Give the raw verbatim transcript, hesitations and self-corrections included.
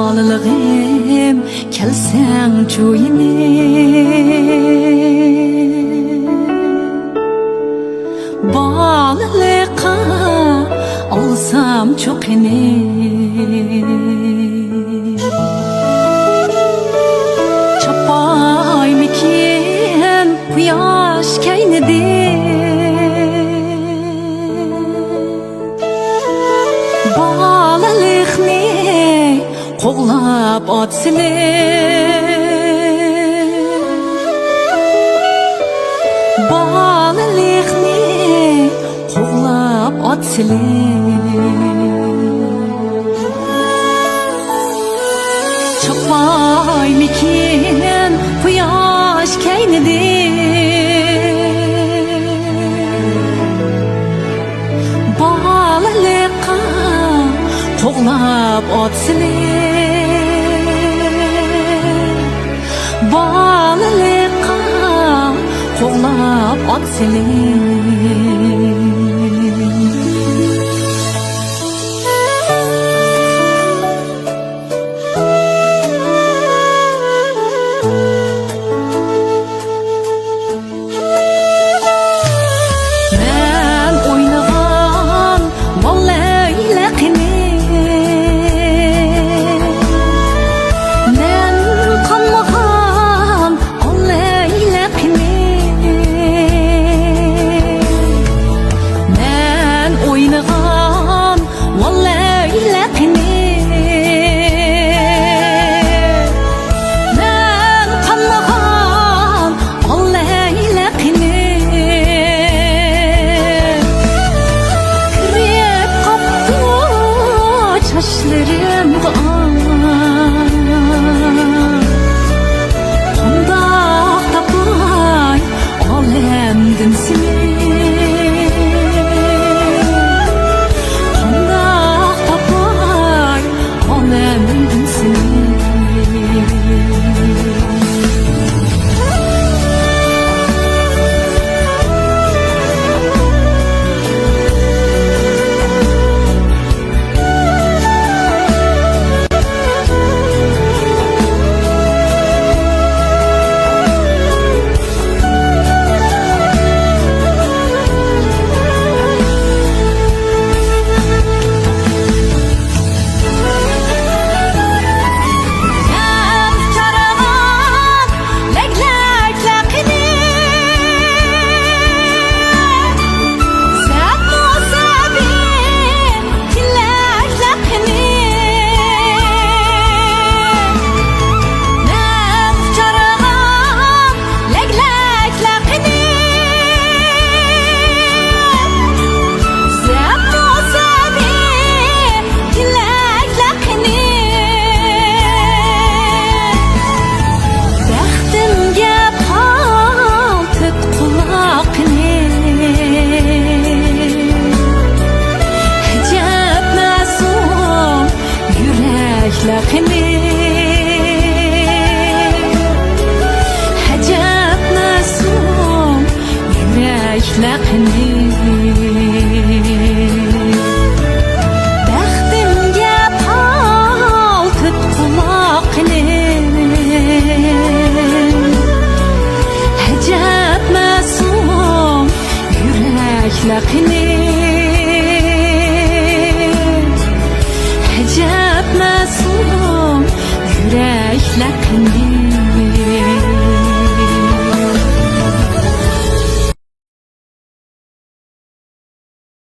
بالىلىغىم كەلسەڭچۇ يېنىپ، بالىلىققا ئالسامچۇ قېنىپ. چاپايمىكىن قۇياش كەينىدىن، بالىلىقنى قوغلاپ ئات سېلىپ، بالىلىقنى قوغلاپ ئات سېلىپ. چاپايمىكىن قۇياش كەينىدىن، بالىلىققا قوغلاپ ئات سېلىپ، بالىلىققا قوغلاپ ئات سېلىپ. مەن ئوينىغان بالىلىقنى، مەن قانمىغان بالىلىقنى، مەن ئوينىغان بالىلىقنى، مەن قانمىغان بالىلىقنى. كىرىپ قاپتۇ چاچلىرىمغا ئاڭ. قانداق تاپاي ئالەمدىن سېنى، قانداق تاپاي ئالەمدىن سېنى. لەگلەكلەقنى، زەپمۇ سەبىي تىلەكلەقنى، بەختىمگە پالتىت قۇلاقنى، ئەجەب مەسۇم يۈرەكلەقنى، ئەجەب مەسۇم يۈرەكلەقنى، بەختىمگە پالتىت قۇلاقنى، ئەجەب مەسۇم يۈرەكلەقنى، ئەجەب مەسۇم يۈرەكلەقنى.